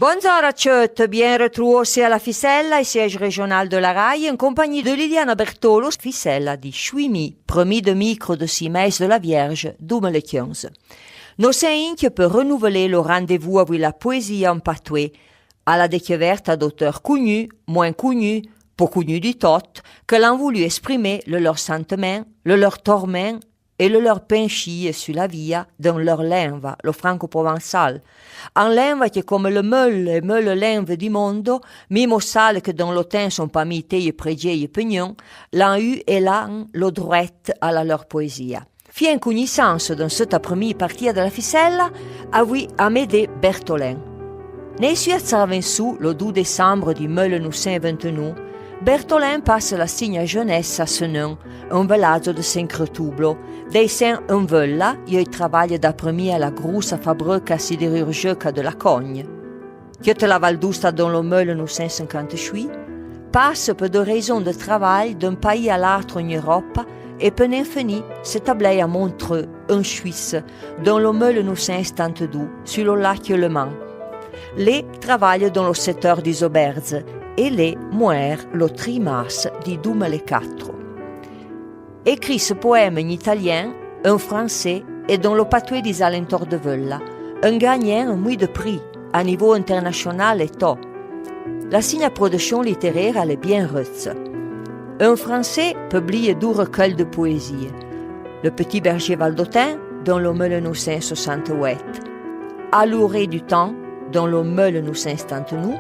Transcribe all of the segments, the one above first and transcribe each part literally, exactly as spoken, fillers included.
Bondzor a tcheut, bien retrouó si a la Fisella, i siège régional de la RAI, en compagnie de Liliana Bertolo, Fisella di chouì mi, premié de micro de si mês de la Vierge, dou meulle quinze. No sen inque pe renouvelé lo rendez-vous avouì la poésie en patoué, a la découverte d'auteur cognu, moin cognu, po cognu di tot, que l'an voulu exprimé le leur sentiment, le leur torment, é le leur penchie su la via deun leur lenva, lo franco-provençal. An lenva que, comme le meulle é meulle lenve di mondo, mimo salle que deun lo ten son pa mi té é prédié é pegnon, l'an u é l'an lo droit a la leur poésie. Fien cognissanse deun seutta premié partia de la Fisella, avouì Amédée Bertolin. Nèissù a Tsarventsou lo dou décembre di meulle nou sen vintenou, Bertolin passe la signa jeunesse a Seneun, un veladzo de Sen Cretoublo, dèi sen enveulla, ieu i travaille d'apremié a la groussa fabreucca siderurgeucca de la Cogne. Queutta la Val d'Outa deun lo meulle nou sen senquante-chouì, passe pe de réison de travaille d'un paì a l'atro en Europa é pe n'en fenì s'établèi a Montreux, en Chouisse, deun lo meulle nou sen stante-dou, su lo lac Léman. Lé travaille deun lo secteur di-z-auberges é lé mouère lo tri mars di dou meulle é catro. Écrit se poème en italien, en fransé é deun lo patoué di-z-alentor de Veulla, en gagnèn un mouì de pri a nivo internachonal é to. La signa produchon littéraire l'é bien reutsa. En fransé, publie dou recueil de poésie. Le Petit berger valdôtain, deun lo meulle nou sen soixante-huit. À l'orée du temps, deun lo meulle nou sen stante-nou,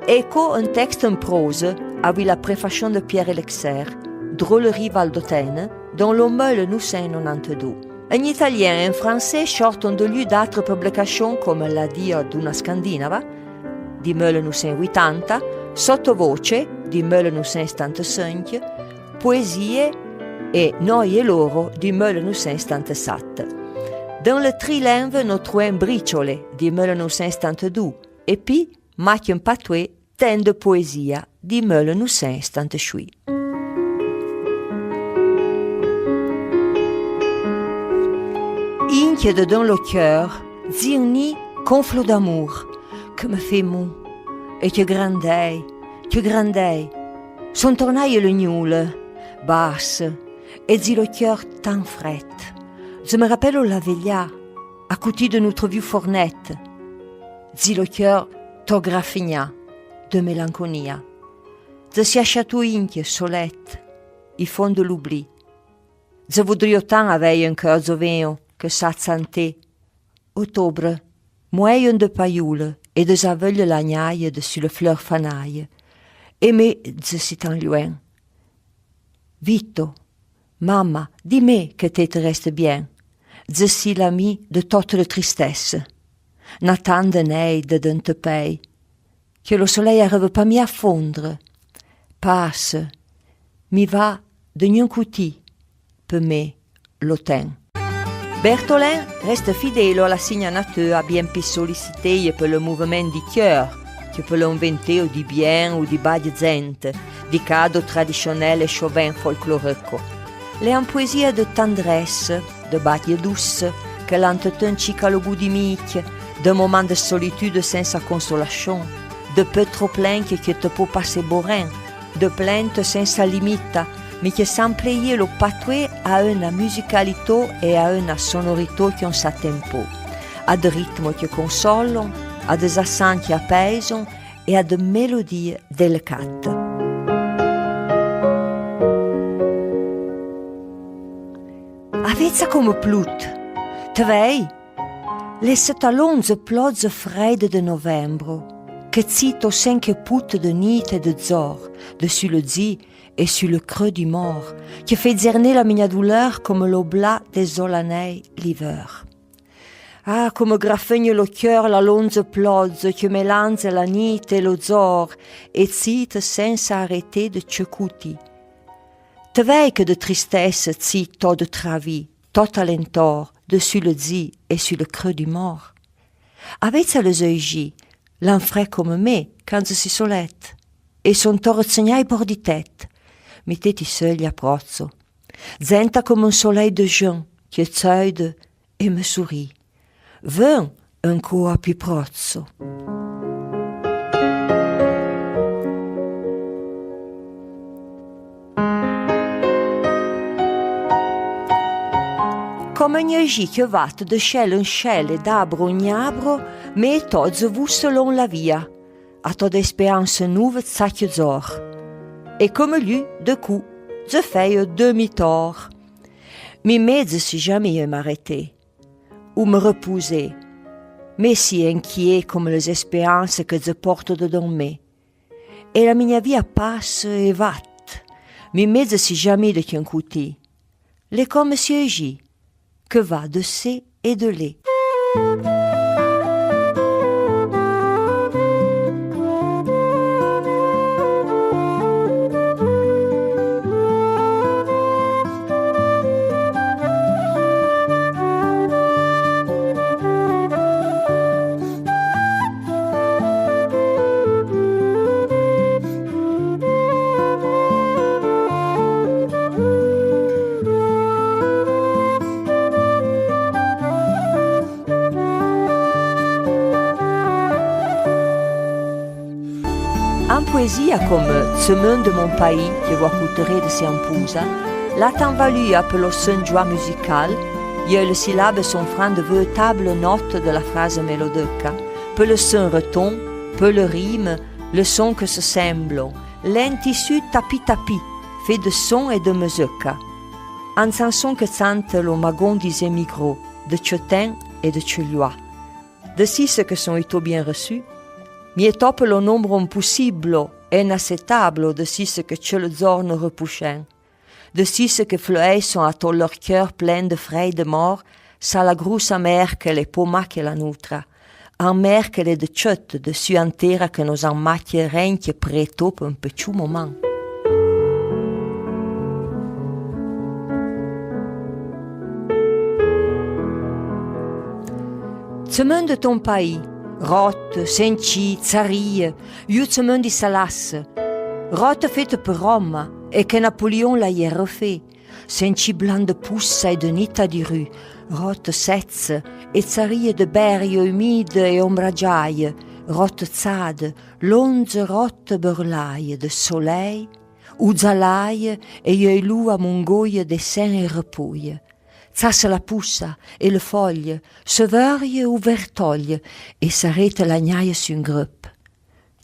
é co un texte en prose, avouì la préfachon de Pierre Lexer, Drôleries valdôtaines, deun lo meulle nou sen nonante-dou. En italien é en fransé sorton de llu d'atre publicachon comme L'addio ad una scandinava, di meulle nou sen uitanta, Sottovoce, di meulle nou sen stante-senque, Poésie é Noi é loro, di meulle nou sen stante-sat. Deun le tri lenve no trouèn Briciole, di meulle nou sen stante-dou, é pi, Maque en patoué, ten de poésie, di meulle nou sen stante-chouì. Inque dedeun lo queur, dzi un ni conflo d'amour, que me fé mou, é que grandèi, que grandèi. Son tornaye le nioule, basse, é dzi lo queur tan frèt. Dze me rappello la vellà, a coutì de noutre viu fornèt. Dzi lo queur to grafegnà de mélanconia. Dze si achatou inque solèt, i fon de l'oubli. Dze voudrio tan avèi un queur dzovèn que sa tsanté. Otobre, mouèi un de païoule é dze-z-aveuille la gnaye dessu le fleur fanaye. É mé dze si tan lluèn. Vito, mamma, di-me que té te reste bien. Dze si l'ami de totte le tristesse. N'a tan de nèi dedeun te pèi que lo solèi arreuve pa mi a fondre. Passe, mi va de gnun coutì, pe mé, lo ten. Bertolin reste fidélo a la signa nateua bien pi sollicitée pe le mouvemèn di queur, que pe l'inventéo di bien ou di bague dzente, di cado tradichonèl é chauvin folcloreucco. L'é an poésie de tendresse, de bague dousse, que l'an te teun chica lo gou di mique, de momàn de solitude sensa consolachon, de peu tro plen que, que te po passé borèn, de plente sensa limita, mi que san pléyé lo patoué a euna musicalitó é a euna sonoritó que on sa tempo, a de ritmo que consolon, a de-z-assan que apèison é a de mélodie délicate. Avétsa comme plout, te vèi? L'é seutta l'ondze plodze frèide de novembro, que tsi to sen que poute de nite é de dzor, dessu le dzi é su le creu di mor, que fé dzerné la migna douleur comme lo bla dézola nèi l'iveur. Ah, comme grafegne lo queur la londze plodze que mélandze la nite é lo dzor, é tsite sensa arrété de tchecouti. Te vèi que de tristesse tsi to de travi, tot alentor, dessu le dzi é su le creu di mor. Avétsa le-z-euj gi, l'an frè comme mé, can dze si solèt, é son to retsegnài bor di tèt, mi té ti seuglia protso. Dzenta comme un solèi de jun que tseude é me souri. Veun un coua pi protso. Comme gn'éji que va de chèl en chèl é d'abro en abro, mé to dze vousse lon la via. A to d'espéranse nouve tsaque dzor. É comme lu, de cou, dze fèye demi-tor. Mi mé dze si jamé m'arrêté. Ou me repouzé. Mé si enquié comme les espéranse que dze porto dedon mé. É la mia via passe é va. Mi mé dze si jamé de quien coutì. L'é comme si éji, que va de sé é de lé. An poézia comme Tsemeun de mon payi, que vo acouteré de si an pousa, l'atan valua pe lo sen joa musical, ieu le silabe son fran de veutablo note de la fraze mélodeuca, pe le sen reton, pe le rime, le son que se semblon, l'é an tissu tapi-tapi, fé de son é de mezeuca. An tsanson que tsante lo magon di z'émigro, de tse ten é de tse lua. De si se que son ito bien reçu, mi é to pe lo nombro impossiblo é inacettablo de si se que tse le dzorno repouchen. De si se que fleuèisson a to leur queur plen de frèi de mor, sa la groussa mer que l'é po ma que la noutra. An mer que l'é de tseut dessu an tera que nos an maque renque préto pe un petchoù moman. Tsemeun de ton payi, rote, sentchi, tsarie, ieu tsemeun di salasse. Rote féte pe Roma, é que Napoléon l'ayè refé. Sentchi blan de poussa é de nita di ru, rote sètse, é tsarie de bèrie umide é ombradjaye, rote tsade, londze rote beurlaye de solèi, oudzalaye é ieu lua mongoye de sen é repoye. Tsasse la poussa é le foye, se veurie ou vertoye, é s'arrête la gnaye su un greup.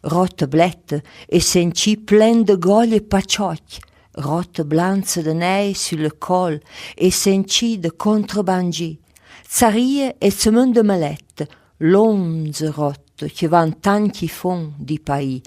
Rote blette é sentchi plen de goye patchoc, rote blantse de nei su le col é sentchi de contrebandji. Tsarie é tsemeun de malette, londze rote que van tanqui fon di payi.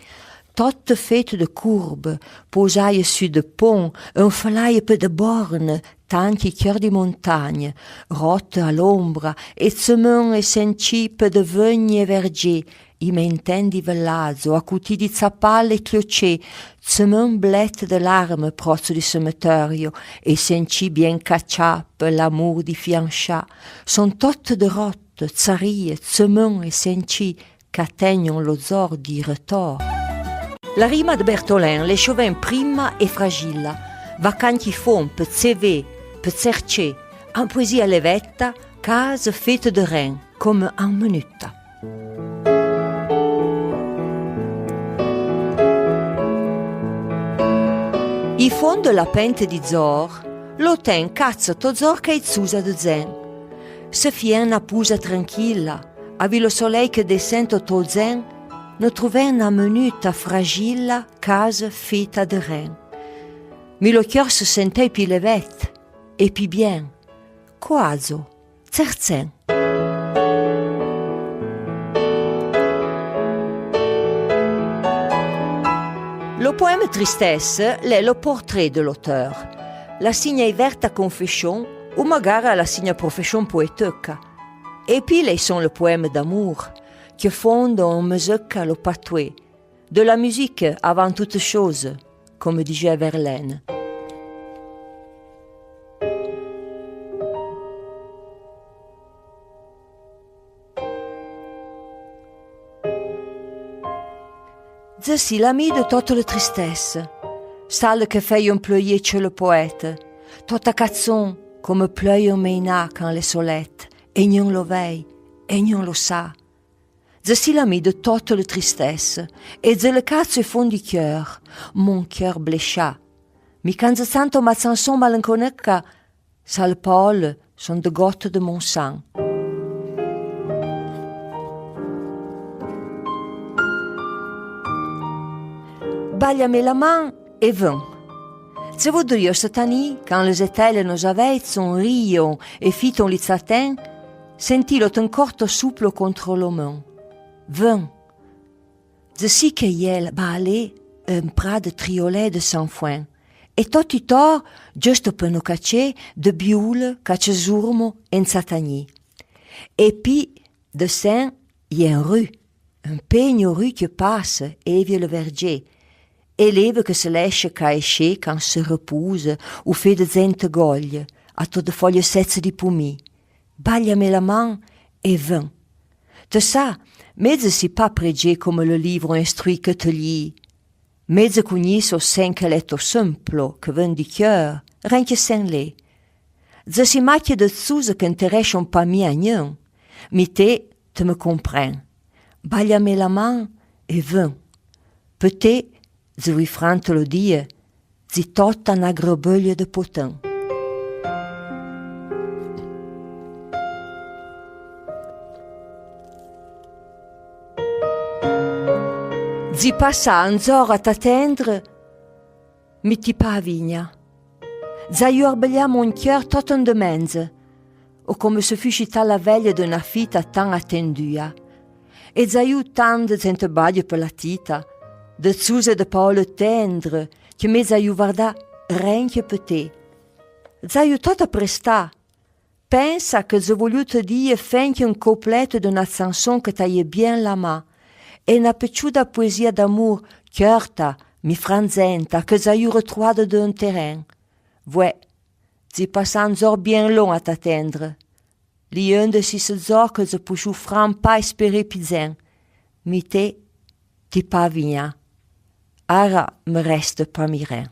Tote féte de courbe, posaye su de pon, un falaye pe de borne, tanqui queur di montagne, rote a l'ombra, é tsemeun é sentchi pe de veugne é verdjé, i menten di veladzo, acoutì di tsapale é clotché, tsemeun blette de larme protso di semeteurio, é sentchi bien catchà pe l'amour di fianchà, son tote de rote, tsarie, tsemeun é sentchi, qu'ategnon lo dzor di retor. La rima de Bertolin, l'é choven prima é fragila, va canqui fon, pe tsevé, pe tsertché, an poézia levetta, case féte de ren, comme an menuta. I fon de la pente di dzor, lo ten catse to dzor qu'é tsusa de dzen. Se fien na pousa tranquila, avouì lo solèi que desen to to dzen, no trouven na menuta fragila case féta de ren. Mi lo queur se sentèi pi levet, é pi bien. Coadzo, tsertsen. Lo poème Tristesse l'é lo portré de l'auteur. La signa iverta confession, ou magara la signa profession poéteuca. É pi lèi son le poème d'amour, que fondon en mezeuca lo patoué, de la musique avant toute chose, comme dijè Verlaine. Dze si l'ami de tote le tristesse, sale que fèyon pleuye tse le poète, tota catson comme pleuyon mèina can l'é solet, é gnon lo vèi, é gnon lo sa. Dze si l'ami de tote le tristesse, é dze le catso é fon di queur, mon queur blechà. Mi can dze tsanto ma tsanson malenconeca, sale Paul, sont de gotte de mon sang. Balya-me la man e vin. Dze vodria sta tanì, can le-z-étèle no-z-avèitson, rion e fiton li tsatèn, sentì-lo tun cor to souplo contre lo meun. Vin. Dze si que y è balé un pra de triolé de sanfouin. E tot i tor, juste pe no catché, de bioule, catche-zourmo e ntsatagni. E pi, de sen, y è un ru, un pégno ru que passe, évie le verdjé. E l'éve que se lèiche caéché can se repouze ou fé de dzente goille, a to de foille sètse di poumi. Balya-me la man e vin. Te sa, mé dze si pa prédjé comme le livro instruì que te lyi. Mé dze cougnisso sen que l'è to semplo, que vin di queur, ren que sen lé. Dze si matche de tsouze que nterèchon pa mi a gneun. Mi té, te me compren. Balya-me la man e vin. Pe té, dze vouì fran te lo dî, dze tota na grebeuille de potin. Dze passa an dzor a t'atendre, mi té pa a vigna. Dze aïu arbellà mon queur tot an demendze, o comme se fuchi ta la vèille de na fita tan atendua. E dze aïu tan de dzente baille pe la tita, de tsouze de paole tendre, que mé dze aïu vardà ren que pe té. Dze aïu tot aprestà. Pensa que dze vouliu te dî fen que un couplet de na tsanson que t'aïe bien lamà, e na petchouda poésia d'amour, queurta, mi fran dzenta, que dze aïu retrouada de un teren. Vouè, dze passa an dzor bien lon a t'atendre. Li un de sisse dzor que dze pouchou fran pa esperé pi dzen. Mi té, té pa a vigna. Ara me reste pa mi ren.